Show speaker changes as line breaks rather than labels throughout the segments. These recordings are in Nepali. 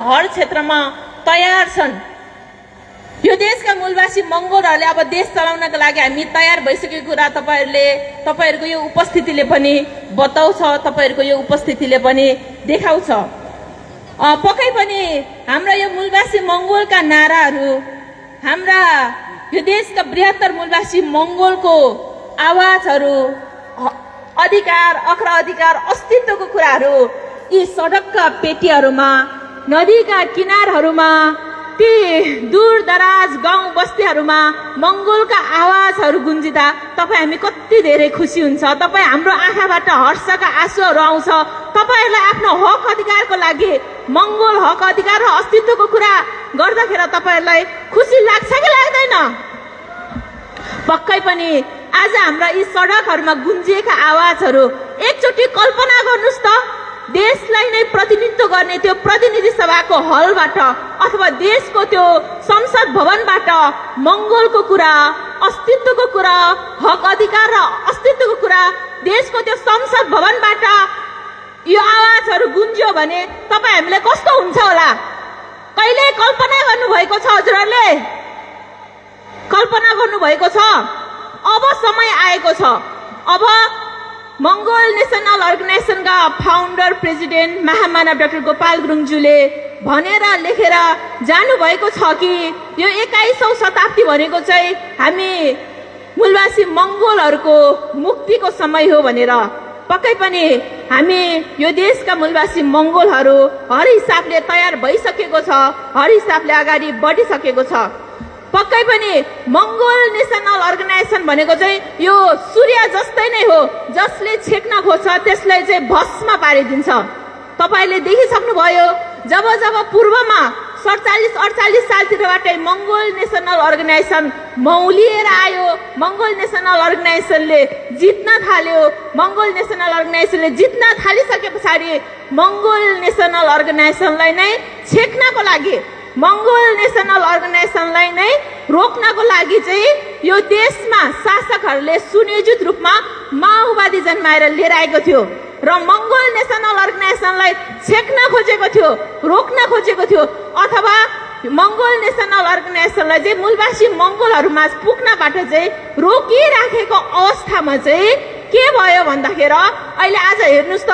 हर क्षेत्रमा तयार छन्। यो देशका मूलवासी मंगोलहरूले अब देश चलाउनका लागि हामी तयार भइसकेको कुरा तपाईहरुको यो उपस्थितिले पनि बताउँछ, तपाईहरुको यो उपस्थितिले पनि देखाउँछ। पक्कै पनि हाम्रा यो मूलवासी मंगोलका नाराहरू, हाम्रा यो देशका बृहत्तर मूलवासी मंगोलको आवाजहरू, अधिकार, अख्रा अधिकार, अस्तित्वको कुराहरू यी सडकका पेटीहरूमा, नदीका किनारहरूमा, ती दूर दराज गाउँ बस्तीहरूमा मंगोलका आवाजहरू गुन्जिदा तपाई हामी कति धेरै खुसी हुन्छ। तपाई हाम्रो आँखाबाट हर्षका आँसुहरू आउँछ। तपाईहरुलाई आफ्नो हक अधिकारको लागि, मंगोल हक अधिकार र अस्तित्वको कुरा गर्दाखेरि तपाईहरुलाई खुसी लाग्छ कि लाग्दैन? पक्कै पनि आज हाम्रा यी सडकहरूमा गुन्जिएका आवाजहरू एकचोटि कल्पना गर्नुस् त, देशलाई नै प्रतिनिधित्व गर्ने त्यो प्रतिनिधि सभाको हलबाट अथवा देशको त्यो संसद भवनबाट मंगोलको कुरा, अस्तित्वको कुरा, हक अधिकार र अस्तित्वको कुरा देशको त्यो संसद भवनबाट यो आवाजहरू गुन्जियो भने तपाई हामीलाई कस्तो हुन्छ होला? कहिले कल्पना गर्नुभएको छ? हजुरहरूले कल्पना गर्नुभएको छ? अब समय आएको छ। अब मंगोल नेशनल अर्गनाइजेसनका फाउन्डर प्रेसिडेन्ट महामानव डाक्टर गोपाल गुरुङज्यूले भनेर लेखेर जानुभएको छ कि यो 21औं शताब्दी भनेको चाहिँ हामी मूलवासी मंगोलहरूको मुक्तिको समय हो भनेर। पक्कै पनि हामी यो देशका मूलवासी मंगोलहरू हर हिसाबले तयार भइसकेको छ, हर हिसाबले अगाडि बढिसकेको छ। पक्कै पनि मंगोल नेशनल अर्गनाइजेसन भनेको चाहिँ यो सूर्य जस्तै नै हो, जसले छेक्न खोज्छ त्यसलाई चाहिँ भस्म पारिदिन्छ। तपाईले देखिसक्नुभयो, जब जब पूर्वमा 47-48 सालतिरबाटै मंगोल नेशनल अर्गनाइजेसन मौलिएर आयो, मंगोल नेशनल अर्गनाइजेसनले जित्न थाल्यो। मंगोल नेशनल अर्गनाइजेसनले जित्न थालिसके पछाडि मंगोल नेशनल अर्गनाइजेसनलाई नै छेक्नको लागि, मंगोल नेशनल अर्गनाइजेसनलाई नै रोक्नको लागि चाहिँ यो देशमा शासकहरूले सुनियोजित रूपमा माओवादी जन्माएर लिएर आएको थियो र मंगोल नेशनल अर्गनाइजेसनलाई छेक्न खोजेको थियो, रोक्न खोजेको थियो। अथवा मंगोल नेशनल अर्गनाइजेसनलाई चाहिँ मूलवासी मंगोलहरूमा पुग्नबाट चाहिँ रोकिराखेको अवस्थामा चाहिँ के भयो भन्दाखेरि अहिले आज हेर्नुस् त,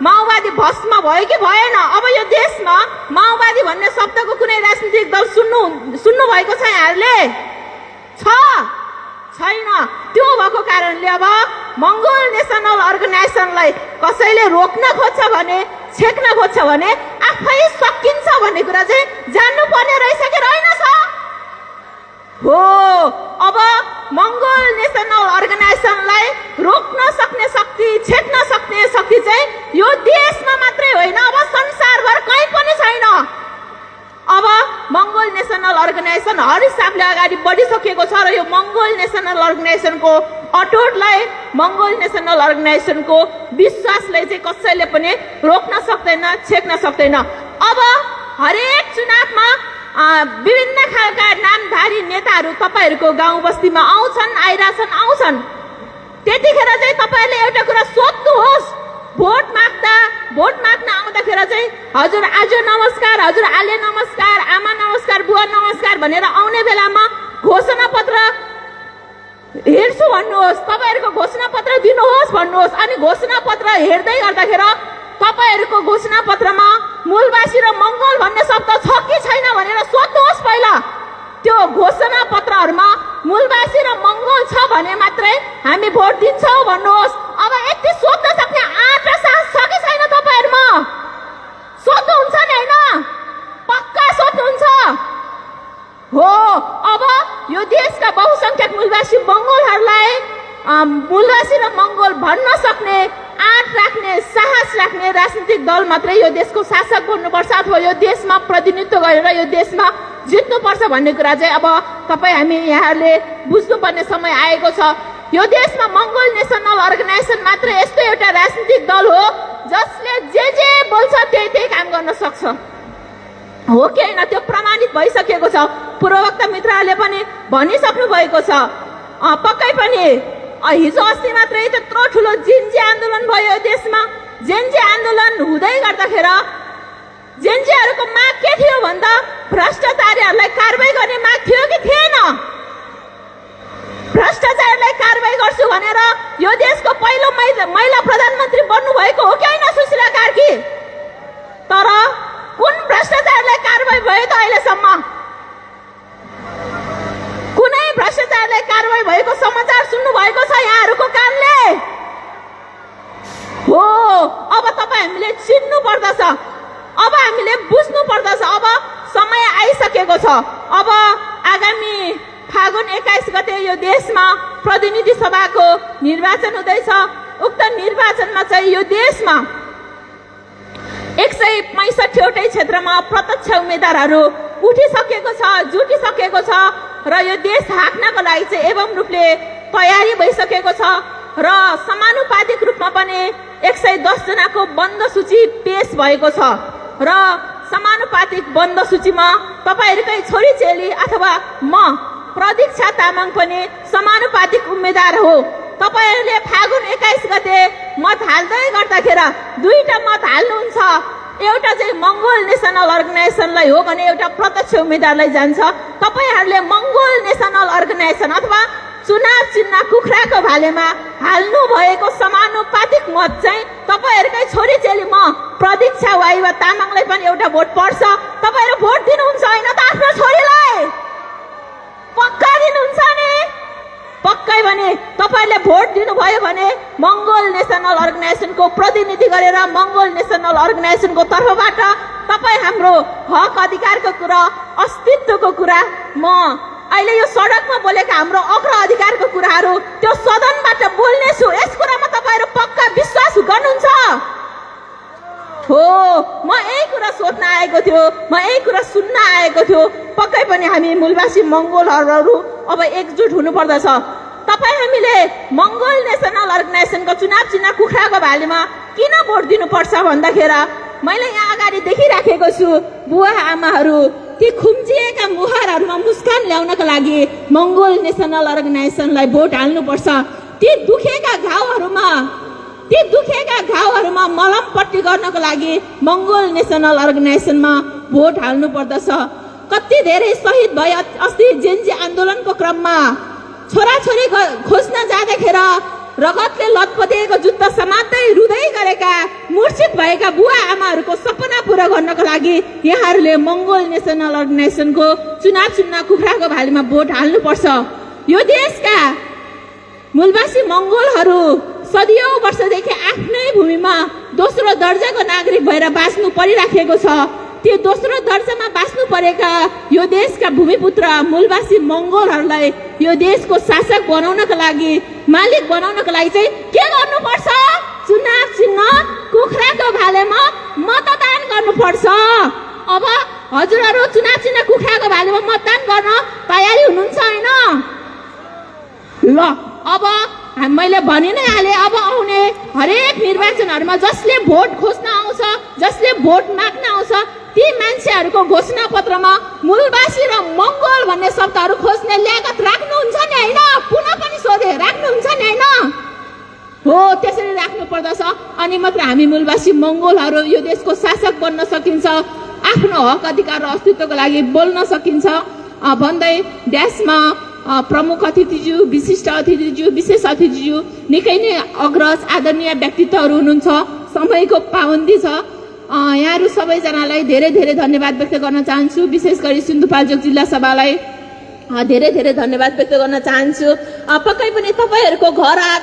माओवादी भस्म भयो कि भएन? अब यो देशमा माओवादी भन्ने शब्दको कुनै राजनीतिक दल सुन्नु भएको छ यहाँहरूले? छैन। त्यो भएको कारणले अब मंगोल नेशनल अर्गनाइजेसनलाई कसैले रोक्न खोज्छ भने, छेक्न खोज्छ भने आफै सकिन्छ भन्ने कुरा चाहिँ जान्नु पर्ने रहेछ कि रहेन? हो, अब मंगोल नेशनल अर्गनाइजेसनलाई रोक्न सक्ने शक्ति, छेक्न सक्ने शक्ति चाहिँ यो देशमा मात्रै होइन, अब संसारभर कहीँ पनि छैन। अब मंगोल नेशनल अर्गनाइजेसन हर हिसाबले अगाडि बढिसकेको छ र यो मंगोल नेशनल अर्गनाइजेसनको अटोटलाई, मंगोल नेशनल अर्गनाइजेसनको विश्वासलाई चाहिँ कसैले पनि रोक्न सक्दैन, छेक्न सक्दैन। अब हरेक चुनावमा विभिन्न खालका नामधारी नेताहरू तपाईहरुको गाउँ बस्तीमा आउँछन्। त्यतिखेर चाहिँ तपाईहरुले एउटा कुरा सोध्नुहोस्, भोट माग्न आउँदाखेरि चाहिँ हजुर आज नमस्कार, हजुर आले नमस्कार, आमा नमस्कार, बुवा नमस्कार भनेर आउने बेलामा घोषणा पत्र हेर्छु भन्नुहोस्, तपाईहरुको घोषणा पत्र दिनुहोस् भन्नुहोस्। अनि घोषणा पत्र हेर्दै गर्दाखेरि तपाईहरुको घोषणा पत्रमा मूलवासी र मंगोल भन्ने शब्द छ कि छैन भनेर सोध्नुहोस् पहिला। त्यो घोषणा पत्रहरुमा मूलवासी र मंगोल छ भने मात्रै हामी भोट दिन्छौं भन्नुहोस्। अब यति सोध्न सक्ने आँट र साहस छ कि छैन तपाईहरुमा? सोध्नुहुन्छ नि हैन? पक्का सोध्नुहुन्छ? हो, अब यो देशका बहुसंख्यक मूलवासी मंगोलहरूलाई मूलवासी र मंगोल भन्न सक्ने, आँट राख्ने, साहस राख्ने राजनीतिक दल मात्रै यो देशको शासक बन्नुपर्छ अथवा यो देशमा प्रतिनिधित्व गरेर यो देशमा जित्नुपर्छ भन्ने कुरा चाहिँ अब हामी यहाँहरूले बुझ्नुपर्ने समय आएको छ। यो देशमा मंगोल नेशनल अर्गनाइजेसन मात्र यस्तो एउटा राजनीतिक दल हो जसले जे बोल्छ त्यही काम गर्न सक्छ। हो कि हैन? त्यो प्रमाणित भइसकेको छ। पूर्ववक्ता मित्रहरूले पनि भनिसक्नु भएको छ। पक्कै पनि हिजो अस्ति मात्रै त्यत्रो ठुलो जेन्जी आन्दोलन भयो देशमा। जेन्जी आन्दोलन हुँदै गर्दाखेरि जेनजीहरूको माग के थियो भन्दा भ्रष्टाचारीहरूलाई कारबाही गर्ने माग थियो कि थिएन? भ्रष्टाचारीलाई कारबाही गर्छु भनेर यो देशको पहिलो महिला प्रधानमन्त्री बन्नु भएको हो कि होइन सुशीला कार्की? तर कुन भ्रष्टाचारीलाई कारबाही भयो त अहिलेसम्म? कुनै भ्रष्टाचारलाई कारबाही भएको समाचार सुन्नु भएको छ यहाँहरूको कानले? हो, अब तपाईँ हामीले चिन्नु पर्दछ, अब हामीले बुझ्नु पर्दछ। अब समय आइसकेको छ। अब आगामी फागुन 21 गते यो देशमा प्रतिनिधि सभाको निर्वाचन हुँदैछ। उक्त निर्वाचनमा चाहिँ यो देशमा 165वटै क्षेत्रमा प्रत्यक्ष उम्मेदवारहरू उठिसकेको छ, जुटिसकेको छ र यो देश हाँक्नको लागि चाहिँ एवं रूपले तयारी भइसकेको छ र समानुपातिक रूपमा पनि 110 जनाको बन्द सूची पेश भएको छ र समानुपातिक बन्द सूचीमा तपाईहरुकै छोरी चेली अथवा म प्रतीक्षा तामाङ पनि समानुपातिक उम्मेदवार हो। तपाईहरुले फागुन 21 गते मत हाल्दै गर्दाखेरि दुईटा मत हाल्नुहुन्छ। एउटा चाहिँ मंगोल नेशनल अर्गनाइजेसनलाई हो भने एउटा प्रत्यक्ष उम्मेदवारलाई जान्छ। तपाईहरुले मंगोल नेशनल अर्गनाइजेसन अथवा चुनाव चिन्ह कुखुराको भालेमा हाल्नु भएको समानुपातिक मत चाहिँ तपाईहरुकै छोरी चेली म प्रतीक्षा वाइवा तामाङलाई पनि एउटा भोट पर्छ। तपाईहरु भोट दिनुहुन्छ हैन त आफ्नो छोरीलाई? पक्का दिनुहुन्छ नि? पक्कै भने तपाईहरुले भोट दिनुभयो भने मंगोल नेशनल अर्गनाइजेसनको प्रतिनिधि गरेर मंगोल नेशनल अर्गनाइजेसनको तर्फबाट तपाई हाम्रो हक अधिकारको कुरा, अस्तित्वको कुरा, म अहिले यो सडकमा बोलेका हाम्रो हक र अधिकारको कुराहरू त्यो सदनबाट बोल्ने छु। यस कुरामा तपाईहरु पक्का विश्वास गर्नुहुन्छ? हो, म यही कुरा सोध्न आएको थियो, म यही कुरा सुन्न आएको थियो। पक्कै पनि हामी मूलवासी मंगोलहरुहरू अब एकजुट हुनुपर्दछ। तपाई हामीले मंगोल नेशनल अर्गनाइजेसनको चुनाव चिन्ह कुखुराको भालेमा किन भोट दिनुपर्छ भन्दाखेरि मैले यहाँ अगाडि देखिराखेको छु बुवा आमाहरू ती खुम्चिएका मुहारहरुमा मुस्कान ल्याउनका लागि मंगोल नेशनल अर्गनाइजेसनलाई भोट हाल्नुपर्छ। ती दुखेका घाउहरुमा मलमपट्टी गर्नको लागि मंगोल नेशनल अर्गनाइजेसनमा भोट हाल्नु पर्दछ। कति धेरै शहीद भए अस्ति जेन्जी आन्दोलनको क्रममा छोराछोरी खोज्न जाँदाखेरि रगतले लतपतिएको जुत्ता समात्दै रुँदै गरेका मूर्छित भएका बुवा आमाहरूको सपना पूरा गर्नको लागि यहाँहरूले मंगोल नेशनल अर्गनाइजेसनको चुनाव चिन्ह कुखुराको भालेमा भोट हाल्नुपर्छ। यो देशका मूलवासी मंगोलहरू सदियौं वर्षदेखि आफ्नै भूमिमा दोस्रो दर्जाको नागरिक भएर बाँच्नु परिराखेको छ। त्यो दोस्रो दर्जामा बाँच्नु परेका यो देशका भूमिपुत्र मूलवासी मंगोलहरूलाई यो देशको शासक बनाउनका लागि, मालिक बनाउनका लागि चाहिँ के गर्नुपर्छ? चुनाव चिन्ह कुखुराको भालेमा मतदान गर्नुपर्छ। अब हजुरहरू चुनाव चिन्ह कुखुराको भालेमा मतदान गर्न तयारी हुनुहुन्छ हैन? ल, अब मैले भनि नै हाले, अब आउने हरेक निर्वाचनहरुमा जसले भोट खोज्न आउँछ, जसले भोट माग्न आउँछ, ती मान्छेहरुको घोषणा पत्रमा मूलवासी र मंगोल भन्ने शब्दहरु खोज्ने ल्यागत राख्नुहुन्छ नि हैन? पुनः पनि सोधे, राख्नुहुन्छ नि हैन? हो, त्यसरी राख्नु पर्दछ। अनि मात्र हामी मूलवासी मंगोलहरु यो देशको शासक बन्न सकिन्छ, आफ्नो हक अधिकार र अस्तित्वको लागि बोल्न सकिन्छ भन्दै देशमा प्रमुख अतिथिज्यू, विशिष्ट अतिथिज्यू, विशेष अतिथिज्यू निकै नै अग्रज आदरणीय व्यक्तित्वहरू हुनुहुन्छ। समयको पाबन्दी छ। यहाँहरू सबैजनालाई धेरै धेरै धन्यवाद व्यक्त गर्न चाहन्छु। विशेष गरी सिन्धुपाल्चोक जिल्ला सभालाई धेरै धेरै धन्यवाद व्यक्त गर्न चाहन्छु। पक्कै पनि तपाईहरुको घर